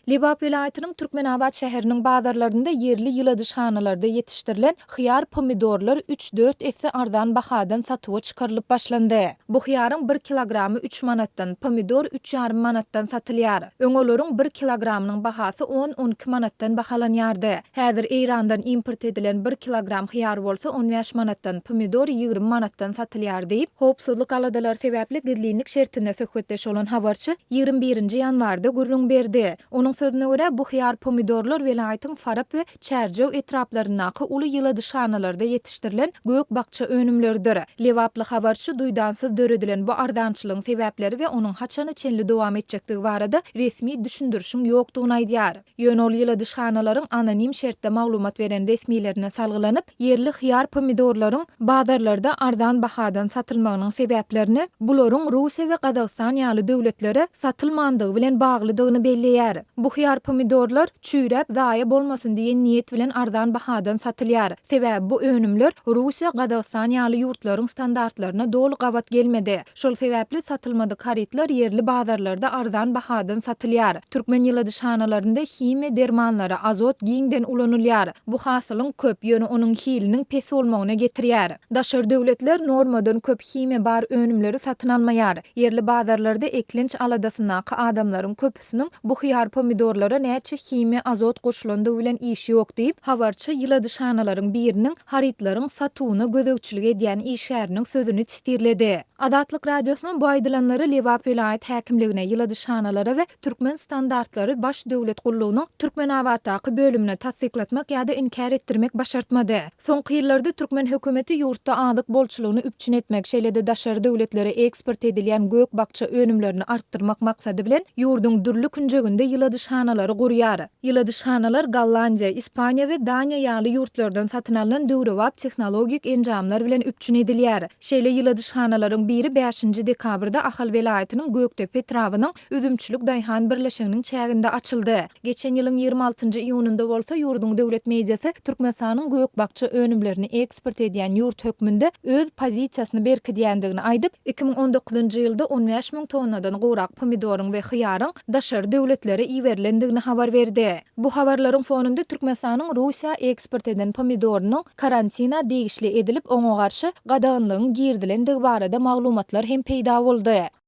Lebap welaýatynyň Türkmenabat şäheriniň bazarlarynda ýerli ýyladyşhanalarda ýetişdirilen hyýar-pomidorlar üç-dört esse arzan bahadan satuwa çykarylyp başlandy. Bu hyýaryň bir kilogramy üç manatdan, pomidor üç ýarym manatdan satylýar. Öň olaryň bir kilogramynyň bahasy on-on iki manatdan bahalanýardy. Häzir Eýrandan import edilen bir kilogram hyýar bolsa on bäş manatdan, pomidor 20 manatdan satylýar diýip, howpsuzlyk aladalary sebäpli gizlinlik şertinde söhbetdeş bolan habarçy 21 nji ýanwarda gürrüň berdi. Onuň sözüne görä, bu hyýar-pomidorlar welaýatyň Farap we Çärjew etraplaryndaky uly ýyladyşhanalarda ýetişdirilen gök-bakja önümleridir. Lebaply habarçy duýdansyz döredilen bu arzançylygyň sebäpleri we onuň haçana çenli dowam etjekdigi barada resmi düşündirişiň ýokdugyny aýdýar. Ýöne ol ýyladyşhanalaryň anonim şertde maglumat beren resmilerine salgylanyp, ýerli hyýar-pomidorlaryň bazarlarda arzan bahadan satylmagynyň sebäplerini bularyň Russiýa we Gazagystan ýaly döwletlere satylmandygy bilen baglydygyny belleýär. Bu hyýar-pomidorlar çüýräp zaýa bolmasyn diýen niýet bilen arzan bahadan satylýar. Sebäbi bu önümler Russiýa, Gazagystan ýaly ýurtlaryň standartlaryna doly gabat gelmedi. Şol sebäpli satylmadyk harytlar ýerli bazarlarda arzan bahadan satylýar. Türkmen ýyladyşhanalarynda himiýa dermanlary, azot giňden ulanylýar. Bu hasylyň köp, ýöne onuň hiliniň pes bolmagyna getirýär. Daşary döwletler normadan köp himiýa bar önümleri satyn almaýar. Ýerli bazarlarda eklenç aladasyndaky adamlaryň köpüsiniň bu hyýar-pomidorlara näçe himiýa, azot goşulandygy bilen işi ýok diýip, habarçy ýyladyşhanalaryň biriniň harytlaryň satuwyna gözegçilik edýän işgäriniň sözüni testirledi. Azatlyk Radiosynyň bu aýdylanlary Lebap welaýat häkimligine, ýyladyşhanalara we Türkmen standartlary baş döwlet gullugynyň Türkmenabatdaky bölümine tassyklatmak ýa-da inkär etdirmek başartmady. Soňky ýyllarda türkmen hökümeti ýurtda azyk bolçulygyny üpjün etmek, şeýle-de daşary döwletlere eksport edilýän gök-bakja önümlerini artdyrmak maksady bilen, ýurduň dürli künjeginde ýyladyşhanalary gurýar. Ýyladyşhanalar Gollandiýa, Ispaniýa we Daniýa ýaly ýurtlardan satyn alnan döwrebap tehnologik enjamlar bilen üpjün edilýär. Şeýle ýyladyşhanalaryň biri bäşinji dekabrda Ahal welaýatynyň Gökdepe etrabynyň Üzümçilik daýhan birleşiginiň çäginde açyldy. Geçen ýylyň 26 nji iýunynda bolsa ýurduň döwlet mediasy Türkmenistanyň gök-bakja önümlerini eksport edýän ýurt hökmünde öz pozisiýasyny berkidýändigini aýdyp, 2019-njy ýylda 15 müň tonnadan gowrak pomidoryň we hyýaryň daşary döwletlere iberilendigini habar berdi. Bu habarlaryň fonunda Türkmenistanyň Russiýa eksport eden pomidorynyň karantina degişli edilip, oňa garşy gadaganlygyň girizilendigi barada maglumatlar hem peýda boldy.